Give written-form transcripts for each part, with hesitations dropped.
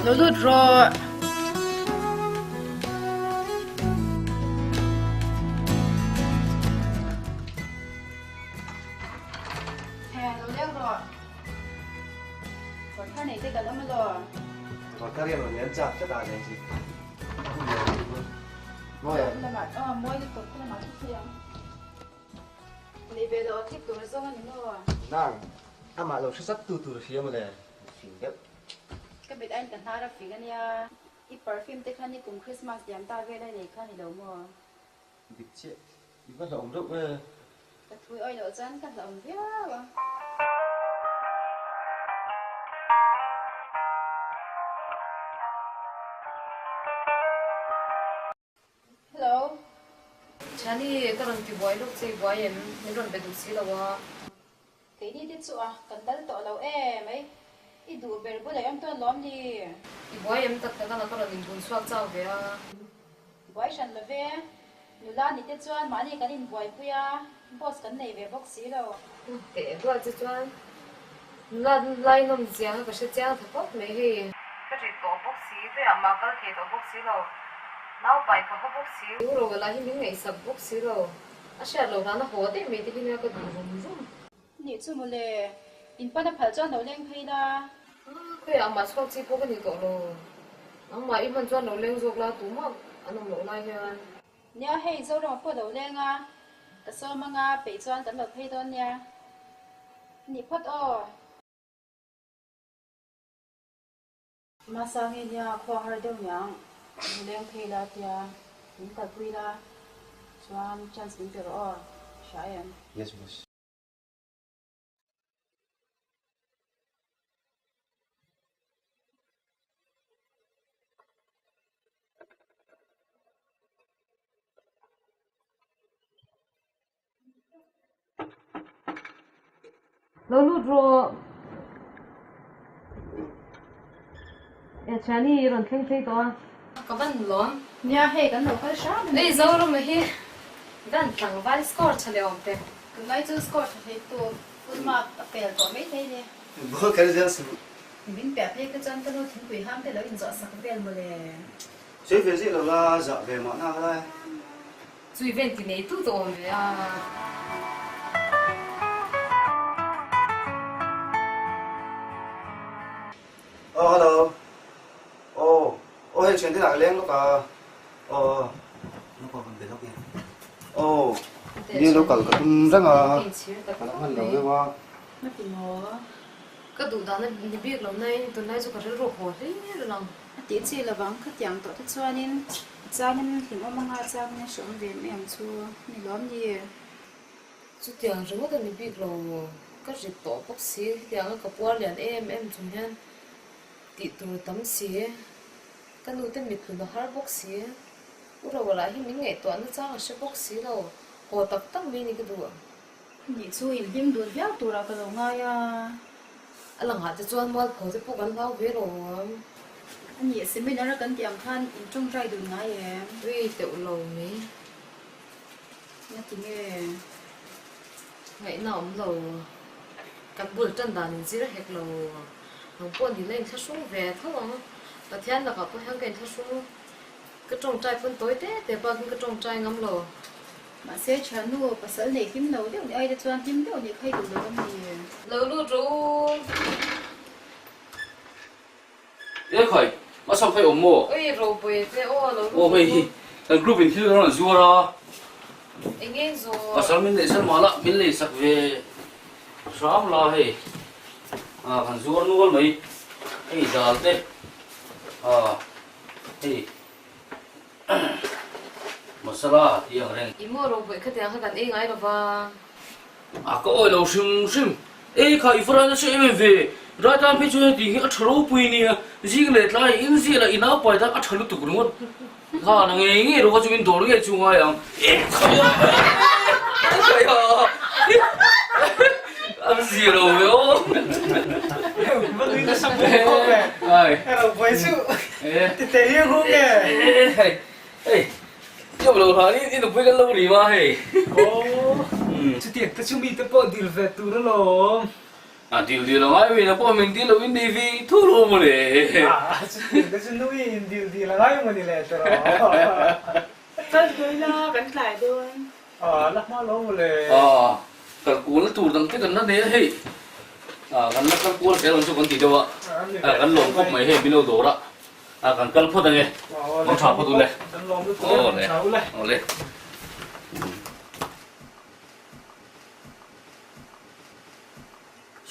Lo lut rawh. He, lo leng rawh. Kawr thar nei te kan awm elaw? Kawr thar hian rawn lian chak tlat a nen chi. Mawi em? Lamah, aw mawi lutuk, lamah thu thei ang. Nei ve loh a thik tur zawng a ni maw? Nang, amah lo hre zat tu tur hria mawle, fing deuh. Ka mit aiin ka hnar a fing a nia, i perfume te kha nikum Christmas liam ta vel a nei kha ni lo maw? Dik chiah, i va hlauhawm reuh e. Ka thui awih loh chuan ka hlauhawm viau a. Hello. Chhani, ka rawn ti buai lawk che i buai em? Min rawn be duh si lo a. Keini te chu a, kan dal tawh lo em ei. I duh ber bulah i awm tawn lawm ni? I buai em tak tak a na ka rawn inbun chhuak chau ve a. Buai hran lo ve. Nula ni te chuan mahni kan inbuaipui a, boss kan nei ve bawk si lo. Teh duah che chuan nula lai nawm ziang a ka hre chiang tha khawp mai hei. Ka rit tawh bawk si, tuiah mah kal thei tawh bawk si lo, nau pai ka haw bawk si. U Rawla hi min ngaihsak bawk si lo, a hriat loh dan a haw daih mai te hi nia ka duh rum rum. Nih chu mawle, in pana phal chuan lo leng phei la. Khawiah mah chhuak chi pawh ka ni tawh lo, nangmah i hman chuan lo leng zawk la tumah an awm loh lai hian. Nia hei Zoram pawh lo leng a, ka sawm anga peih chuan kan lo phei dawn nia. Nih phawt aw. Masa nge nia khua har deuh niang, min leng phei la tia min kalpui la chuan chance min pe rawh aw, hria em? Yes boss. Lo lut rawh. E thiani i rawn thleng phei tawh a. Ka van lawm. Nia hei kan lo kal hram a ni. Ei Zorama hi dan tlangval score tha leh awm te. Tunlai chu score tha thei tu full mark a pel tawh mai thei ni. Ball kher zel suh. Min piah phei kha chuan ka nu thingpui ham te lo inzawh sak vel mawle. Sawi ve zih lo la, zah ve mahna ka lai. Chu event ti nei tu tawh awm ve a. Aw hello. Aw aw hei thian te lah ka leng lawk a. Aw lawk aw kan be lawk nge. Aw ni lo kal ka tum reng a. Ka la hman lo deuh a. Hmati maw? Ka duh dan a ni bik lo nain tunlai chu ka rilru haw hlir lang. A tih chi lovang khatiang tawh te chuanin a changin hlimawm anga a changin a hreawm ve mai ang chu ni lawm ni. Chutiang ringawt a ni bik lo, ka rit tawh bawk si, hetianga ka puar lian em em chung hian tih tur tam si, ka nu te mithlun a har bawk si, U Roala hi min ngaihtuah nachang a hre bawk si lo, haw tak tak mai ni ka duh. Nih chu inhlim dun viau turah ka lo ngai a. A langah te chuan mualpho te pawh kan hlau ve rawm. A nih, seminar a kan tih ang khan in tawngtai dun ngai em? Ui teuh lo mai. Nga ti nge? Ngaihna awm lo. Kan bul tan dan in zir hek lo. Nang pawh ni la inthlahrung ve tho ang. Pathian lakah pawh hian ka inthlahrung. Ka tawngtai pawn tawi te te bakin ka tawngtai ngam lo. Mahse thiannu pasal nei hlim lo deuh ni ai te chuan hlim deuh nih kha i duh lo a ni. Lo lut rawh u. E khai, a sam khai awm maw? Ui Ropuia te aw lo lut rawh u. Aw hei hi, kan group in thil rawn zuar a. Eng nge zuar? Pasal min neih san mahla min lei sak ve hram la hei. Ah kan zuar nual mai, hei dal te ah hei. Masala tih ang reng. I maw ropui khatiang kha kan ei ngai lo va. A ka awi lo hrim hrim. Ei kha i varan a hre em em ve. Rai tan phei chu heti hi a tha ropui nia. Zing leh tlai in ziah lah i nau pai tan a tha lutuk ringawt. Kha na ngei ngei rawh kha chu min dawr ngei chu ngai ang. Ei kha ei kha An zia lo ve aw. Va nui nasa bawk khawp e. Ka lo buai chu. Tete hi hung e. Hei hei Tiam lo hlan in i nupui kan lo ri ma hei. Aw chutiang te chu mite pawh dil ve tur alawm. A dil dil a ngai mai na pawh min dil lo in nei ve thu lo maw le. A chutiang te chu nui in dil dil a ngai maw ni le tiraw. Kal dawi la kan tlai dawn. A la hma lo maw le. A kal kualna tur dang te kan la nei a hei. A kan la kal kual zel ang chu kan ti deuh a. A kan lawm khawp mai hei min lo dawr a. A kan kal phawt ange. Aw tha phawt ule. Aw le. Aw le.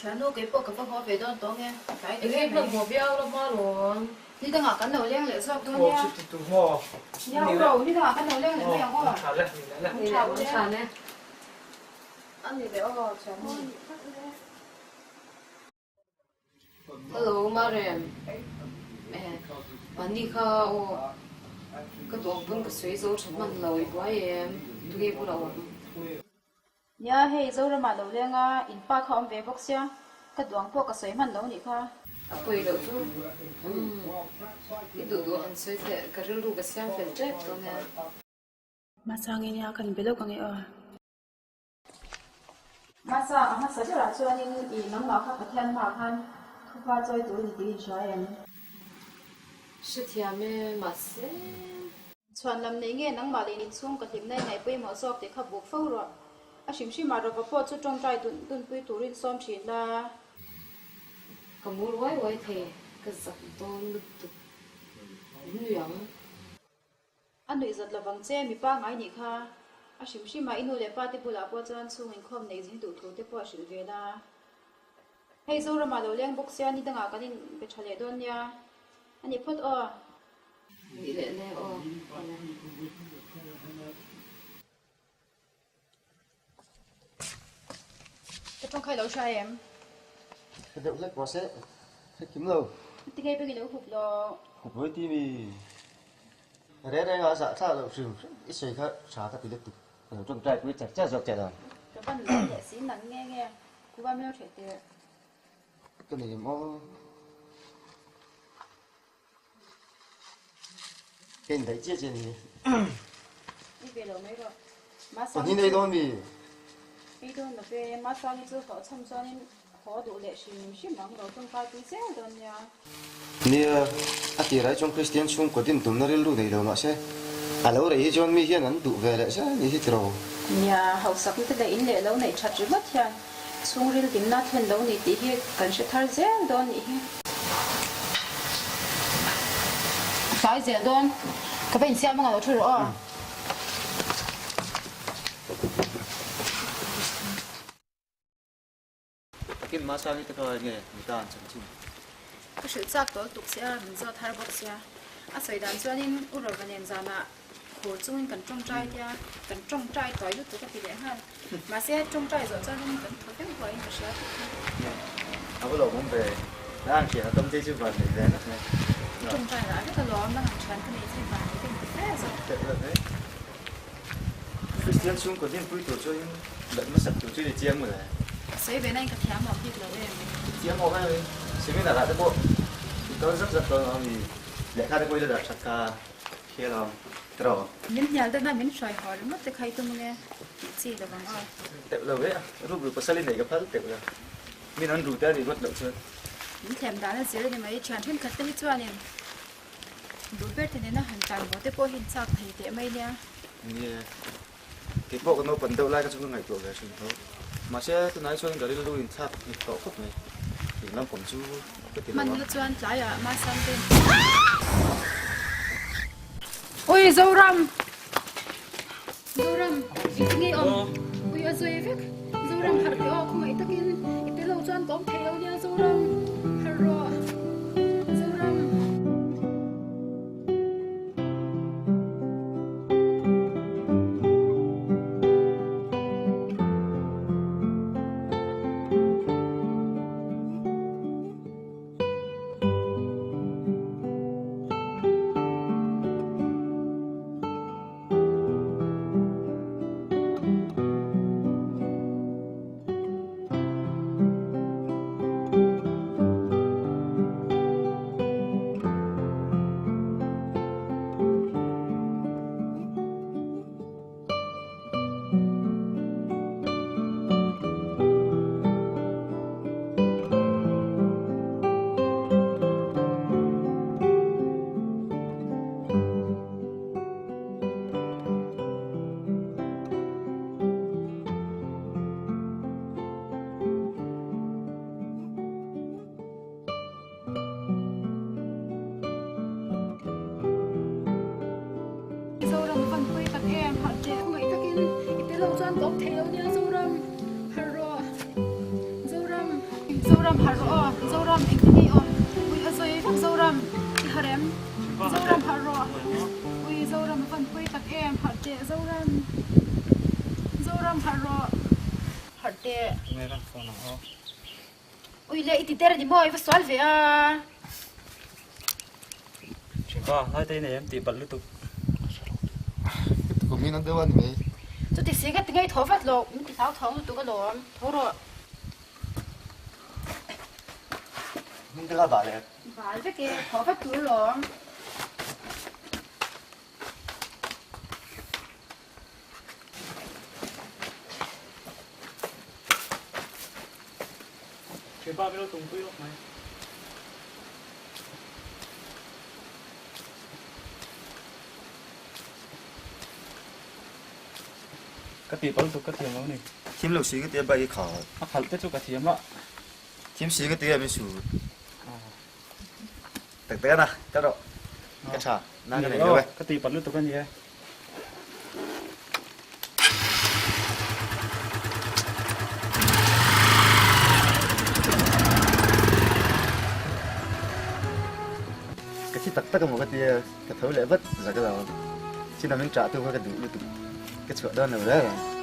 Thiannu kei pawh ka va haw ve dawn tawng e, tlai ta Enge hle mai. hmanhmawh viau la hma lawm. Ni dangah kan lo leng leh zawk dawn nia. Aw chuti tu maw. Nia u ro, ni dangah kan lo leng leh mai ang aw. Tha le, ni leh le. Ni leh tha le. A ni leh aw thiannu. Hello Marem, eh mahni kha aw ka duh ang pawn ka sawi zo tha hman lo i buai em tunge bulah awm. Nia hei Zoramah lo leng a, in pa kha awm ve bawk sia, ka duh ang pawh ka sawi hman lo nih kha. A pawi loh chu umm i duh duh han sawi teh ka rilru ka siam fel tep dawn e. Masang nia kan be lawk ange aw. Masa, a hmasa berah chuanin i nangmah kha Pathian hmaah khan thupa chawi tur ni tih i inhria em? Hrethiam e, mahse. Chhuan lam nei nge nangmah leh inchhung ka hlimna i ngaih pawimawh zawk tih kha buk fo rawh. A hrim hrimah rawva pawh chu tawngtai dun dunpui turin sawm thin la. Ka mur uai uai thei, ka zak dawn lutuk min nui ang. A nuihzat lovang che, mipa ngai nih kha. A hrim hrim a, i nu leh pa te bulah pawh chuan chhung inkhawm neih zin duh thu te pawh a hrilh ve la. Hei Zoramah lo leng bawk sia, ni dangah kan inbe tha leh dawn nia. A ni phawt aw. Nih leh le aw. Awle. Ka tawng kha i lo hria em? Hre deuh hlek mahse hre kim lo. Ti ngei beng i lo hup lo. Hup lo i ti mi? Re reng a zah thlak loh hrim hrim i sawi kha tha ka ti lutuk. Ka lo tawngtai pui char char zawk che dan. Ka van lo leh si nang nge nge kuva min lo hreh tir. Ka nei em aw. Ka indaih chiah chiah ni. I ve lo mai rawh. Masang Pahnih nei dawn mi? Ei dawn lo ve. Masangi chu hlawh chham chuanin haw duh leh hrim hrim ang lo tawngkai pui zel dawn nia. Nia, a tirah hi chuan Kristian chhungkaw din tumna rilru nei lo mahse a lo rei hi chuan mi hian an duh ve leh zel a nih hi tiraw? Nia, hausak na te leh in leh lo neih that ringawt hian Chhungril hlimna thlen lo ni tih hi kan hre thar zel dawn nih hi. A tlai zel dawn. Ka va insiam anga lo thu rawh aw. Takin Masangi te kha enge ni ta an chanchin? Ka hrilh chak tawl tuk sia, min zawt har bawk sia. A sawi dan chuanin U Rova nen zanah Khur chungin kan tawngtai tia, kan tawngtai tawi lutuk a ti leh nghal. Mahse, tawngtai zawh chuan kan thaw veng huaiin ka hria tih kha. A va lawmawm ve, nang thian a tam te chu van nei ve ngawt mai. Tawngtai lah vek alawm, nang ang thian ka nei che van nei ka inti fe zawk. Teuh lo ve. Kristian chhungkaw dinpui tur chuanin lat hmasak tur chu ni chiang maw le? Sawi ve nain ka thiam awm bik lo em? Thiam awm em? Seminar ah te pawh i kal zak zak dawn a mi? Lehkha te pawh i la dah that kha. Hello, tiraw? Min hnial deuh na min hruai haw ringawt te kha i tum ange tih chi lo vang aw. Teuh lo ve a, rukru pasal i nei ka phal teuh lo. Min an ru te a nih ringawt loh chuan. Min thlem dan a zir a ni mai, thian thenkhat te hi chuanin duh ber te nena han tlan maw te pawh hi in chak thei teh mai nia. Nia, kei pawh ka naupan deuh lai kha chu ka ngaihtuah ve hrim tho. Mahse tunah hi chuan ka rilru in thlak nghet tawh khawp mai. Eng lam pawm chu ka ti lo a. Hman na chuan tlaiah Masang te Ui Zoram! Zoram! Engtin nge i awm? Ui a zawi vek. Zoram harh teh aw khawngaih takin i tel lo chuan ka awm thei lo nia Zoram! Harh rawh! Zoram! chuan ka awm thei lo nia Zoram harh rawh Zoram Zoram harh rawh aw Zoram engtin nge i awm ui a zawi vek Zoram i harh em Zoram harh rawh ui Zoram a van pawi tak em harh teh Zoram Zoram harh rawh harh teh. Ui le i ti der a ni maw i va sual ve a. Thianpa, lai te i nei em tih palh lutuk. Ka kum in a deuh a ni mai. Chuti si ka ti ngei tho vat lo, min ti hlau thawng lutuk alawm, tho rawh. Min te kha bal e. Bal vek e, tho vat tur alawm. Thianpa min lo tumpui lawk mai. Ka tih palh tuk ka thiam lo ni. Thiam lo si ka tia bike i khal. A khalh te chu ka thiam a. Thiam si ka tia min su. Tak tak a na, ka rawh. Ka tha, na ka nei lo e. Ka tih palh lutuk a ni e. Ka thi tak tak emaw ka tia, ka tho leh vat zak a lo. Chin ah min ṭah tu kha ka duh lutuk, ka chhuah dawn lo reng reng.